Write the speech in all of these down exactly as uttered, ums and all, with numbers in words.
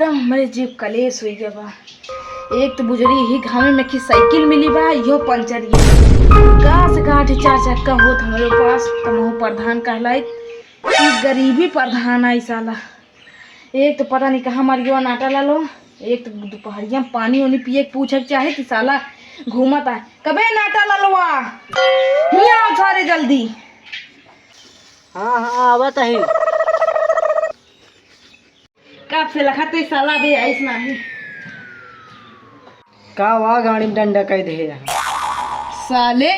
एकदम हमरे जीव कलेश होइ गया बा। एक तो बुजरी ही घामे में कि साइकिल मिली बा, इहो पंचर ये। का से काठी चार चक्का होत हमरे पास, तमहू प्रधान कहलाइत। ई गरीबी प्रधान आई साला। एक तो पता नहीं कहाँ मर गया नाटा लालो, एक तो दुपहरिया में पानी ओनी पिए के पूछे के चाहे कि साला घूमत आए। कबे नाटा लालवा, हियाँ आओ सारे जल्दी। हाँ, हाँ, आवत ही। कब से लखत है साला बे आइस नाही। का वा गाड़ी में डंडा कह दे यहाँ। साले,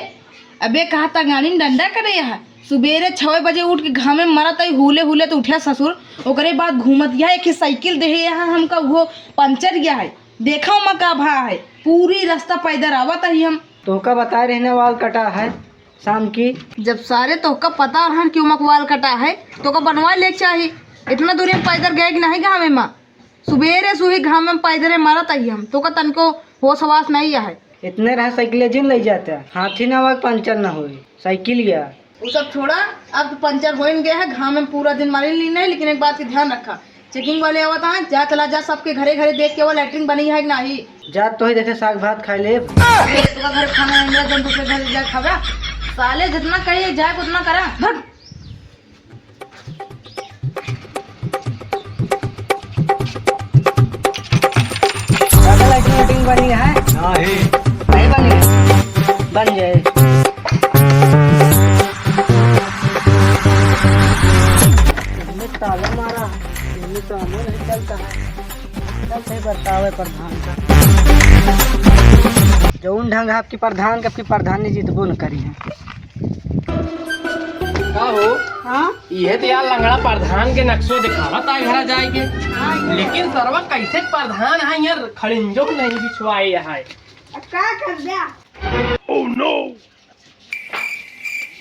अबे कहा था गाड़ी में डंडा करे यहाँ। सुबेरे छवे बजे उठ के घामे में मरत आई, हुले हुले तो उठ्या ससुर। ओकरे बाद घूमत यह एक साइकिल देहे यहाँ हमका, वो पंचर गया है। देखा ओमा का भा है, पूरी रास्ता पैदल आवत ही हम। तोहका बताए रहे ना वाल कटा है शाम की। जब सारे तोहका पता रहन कि ओमा वाल कटा है, तोहका बनवा ले चाही। इतना दूरी हम पैदल गए कि नहीं गाँव में? सुबेरे सुही घाम में पैदल मरत आई हम, तोहका तनको होश हवास नहीं है। इतने रहा साइकिल जिन ले जाता, हाथी ना हुआ पंचर ना हुई साइकिल गया। वो सब छोड़ा, अब तो पंचर होइन गया है, घाम में पूरा दिन मारे ली नहीं, लेकिन एक बात की ध्यान रखा, चेकिंग वाले आवत हैं, जा चला जा, सबके घरे घरे देख के वो लैट्रिन बनी है कि नहीं। जा तो ही देखे साग भात खाए ले। तोरा घर खाना है, मेरा जब दूसरे घर जा खावा। साले जितना कहिए जाए उतना करा, भग। दादा, लाइटिंग वाइटिंग बनी है? नहीं। नहीं बनी है? बन जाए। इसमें ताला मारा है, इसमें तो अमल नहीं चलता है। चल, सही बतावे प्रधान का। जौन ढंग आपकी प्रधान के, आपकी प्रधान ने जीतबो न करी है। का हो? हाँ? इहे तो यार लंगड़ा प्रधान के नक्शो दिखावत आ घरा जाए के। हाँ, ये लेकिन सरवा कैसे प्रधान है यार, खड़िंजो नहीं बिछवाए यहाँ। अब का कर द्या? Oh no!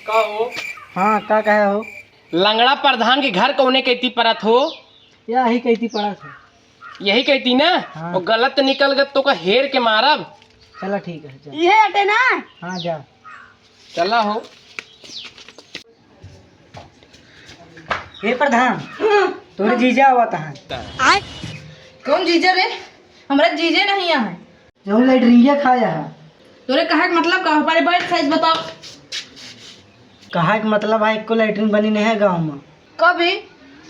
का हो? हाँ, का कहे हो? लंगड़ा प्रधान के घर कौने कहती परत हो? यही कहती परत हो। यही कहती ना? हाँ। वो गलत निकल गत तो का हेर के मारब। चला ठीक है, चल। इहे अटे ना? हाँ, जा। चला हो। हे प्रधान, हाँ। तोरे जीजा आवत हैं। आय? कौन जीजा रे? हमरा जीजे नहीं है। जौन लैट्रिनिया खाया है। तोरे कहे के मतलब का? हमारे बड़ साइज बताओ। कहे के मतलब है, एको लैट्रिन बनी नहीं है गाँव में। कबे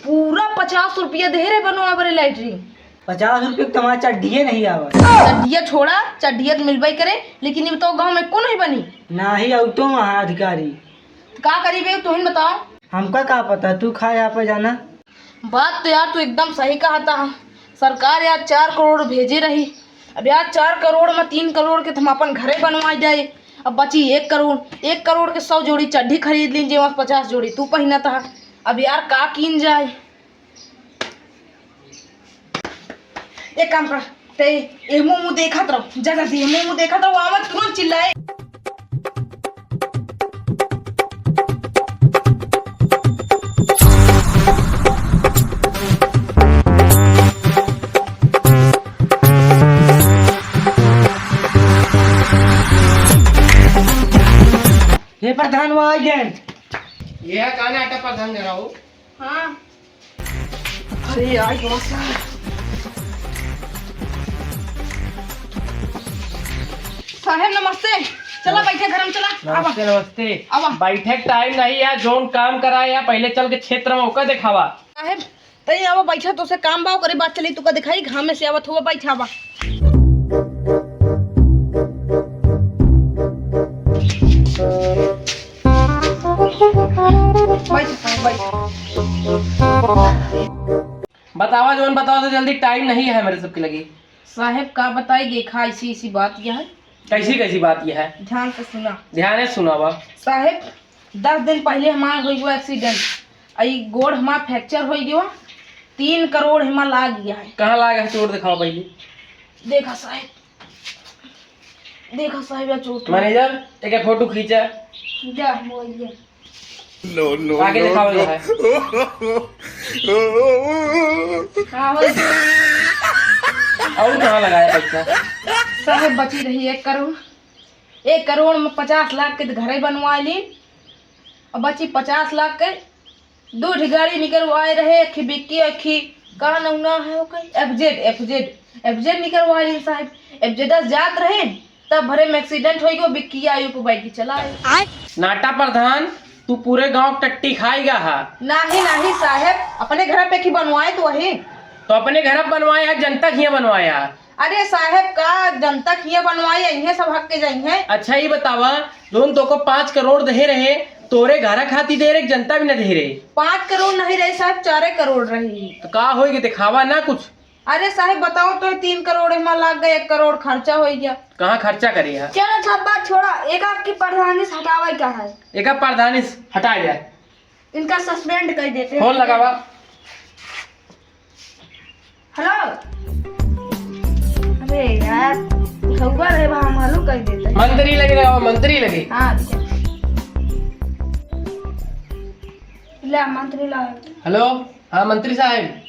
पूरा पचास रुपया दे रहे बनवा बरे लैट्रिन। पचास रुपये के तुम्हारा चड्ढिए नहीं आवा। चड्ढिया छोड़ा, चड्ढिया तो मिलबे करे, लेकिन ये तो गाँव में एको नहीं बनी। ना ही आऊ तो वहाँ अधिकारी। तो का करी बे, तुहिन बताओ। हमका का पता, तू खा यहाँ पे जाना। बात तो यार तू एकदम सही कहा था। सरकार यार चार करोड़ भेजे रही। अब यार चार करोड़ में तीन करोड़ के तो हम अपन घरे बनवा जाए। अब बची एक करोड़। एक करोड़ के सौ जोड़ी चड्ढी खरीद लीन, जेमा पचास जोड़ी तू पहिनत हा। अब यार का कीन जाए? एक काम कर, ते एहमू मुँह देखत रहो, जा जल्दी एहमू मुँह देखत रहो, आवा तुरंत चिल्लाए। हे प्रधान, वहाँ आ गए। ये है कान आटा प्रधान दे रहा हूँ। हाँ। अरे यार, ये मस्त है। साहेब नमस्ते, चला बैठे घर में, चला। आवा। नमस्ते, नमस्ते। आवा। बैठे के टाइम नहीं यार, जौन काम करा यार, पहले चल के क्षेत्र में ओकर दिखावा। साहेब, तई आवा बैठा, तोसे काम बा, ओकरे बाद चली तुका दिखाई, घामे से आवत हुआ, बैठा बा। बैठ, बैठ। बतावा जौन बतावा तो जल्दी, टाइम नहीं है मेरे सबके लगे। साहेब का बताई, देखा ऐसी ऐसी बात यह है। कैसी कैसी बात यह है? ध्यान से सुना। ध्यान से सुनावा। साहेब, दस दिन पहले हमार हो गया एक्सीडेंट, आई गोड़ हमार फ्रैक्चर हो गया, तीन करोड़ हमार लाग गया है। कहाँ लाग है चोट दिखावा पहले। देखा साहेब, देखा साहेब या चोट। मैनेजर, एक फोटो खींचा। जा मोबाइल दे। No, no, आगे no, दिखावा no। है। हाँ, हो गया। और कहाँ लगाया पैसा? साहेब बची रही एक करोड़। एक करोड़ में पचास लाख के तो घरे बनवा ली, और बची पचास लाख के दो ठी गाड़ी निकलवाए रहे, एक ही बिक्की, एक ही का नौना है ओकर? एफ जेड, एफ जेड, एफ जेड निकरवा ली साहब। एफ जेड जात रहे, तब भरे में एक्सीडेंट होई गयो, बिक्की आयो पे बैठ के चला आयो। नाटा प्रधान, तू पूरे गांव के टट्टी खाएगा हा। नाही, नाही साहेब, अपने घर पे की बनवाए तो वही। तो अपने घर पे बनवाए हा, जनता के हियां बनवाए हा। अरे साहेब, का जनता के हियां बनवाए, यहीं सब हक के जाई है। अच्छा, ये बतावा, जोन तोको पाँच करोड़ दे रहे, तोरे घर खाती दे रहे, जनता भी न दे रहे? पाँच करोड़ नहीं रहे साहेब, चारे करोड़ रही। तो का होई के दिखावा ना कुछ। अरे साहेब, बताओ तो, तीन करोड़ एमा लाग गए, एक करोड़ खर्चा होइ गया। कहाँ खर्चा करे है? चलो, सब बात छोड़ा, एक आपकी प्रधानी से हटावे का है? एक प्रधानी से हटा जाए। इनका सस्पेंड कर देते हैं। फोन लगावा। हेलो। अरे यार, उठौबा रहे, वहाँ मालूम कर देते हैं। मंत्री लगे रहो, मंत्री लगे। हाँ, ठीक है। ला, मंत्री ला। हेलो। हाँ, मंत्री साहब,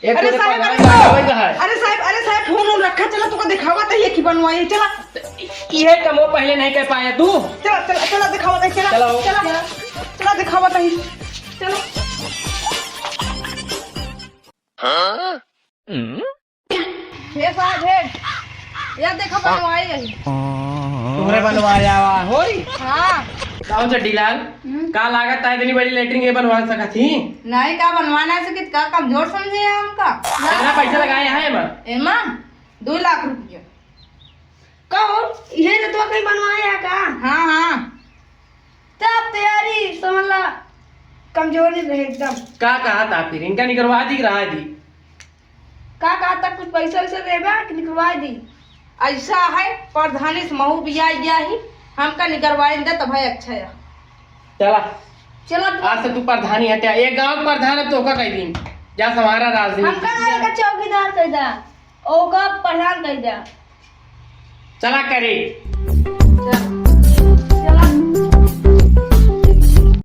एक अरे तोरे साहब, प्रधान अरे का साहब, आवे का है। अरे साहब, अरे साहब, फोन उन रखा, चला, तुका दिखावा तही की बनवाई, चला। इहे कमो पहले नहीं कर पाया तू। चला, चला, चला, दिखावा तही, चला, चला हो। चला, चला, दिखावा तही, चला। हे साहब, हे, या देखो, बनवाई है। तोहरे बनवाया हुआ होई? हाँ। कौन चड्डीलाल? हम्म। का लागत है, इतनी बड़ी लेटरिन ये बनवा सकत ही? नहीं, का बनवा ना सकित, का कमजोर समझे है हमका? कितना पैसा लगाए हैं एमा? एमा दो लाख रुपया। का हो, ये तो कहीं बनवाए है का? हाँ, हाँ। तब तैयारी समझ ला, कमजोरी रहे एकदम। का कहा था फिर, इनका निकलवा दी, रहा दी? का कहा था, कुछ पैसा वैसा देबा कि निकलवा दी? ऐसा है, प्रधानी से महू बिया गया ही, हमका निकलवाइन दे तब है अच्छा है। चला, चला तू। आज से तू प्रधानी हटे, एक गांव का प्रधान, अब तोका कह दी, जा संभारा राजनीति। हमका ना एका चौकीदार कह दा, ओका प्रधान कह दा। चला करे।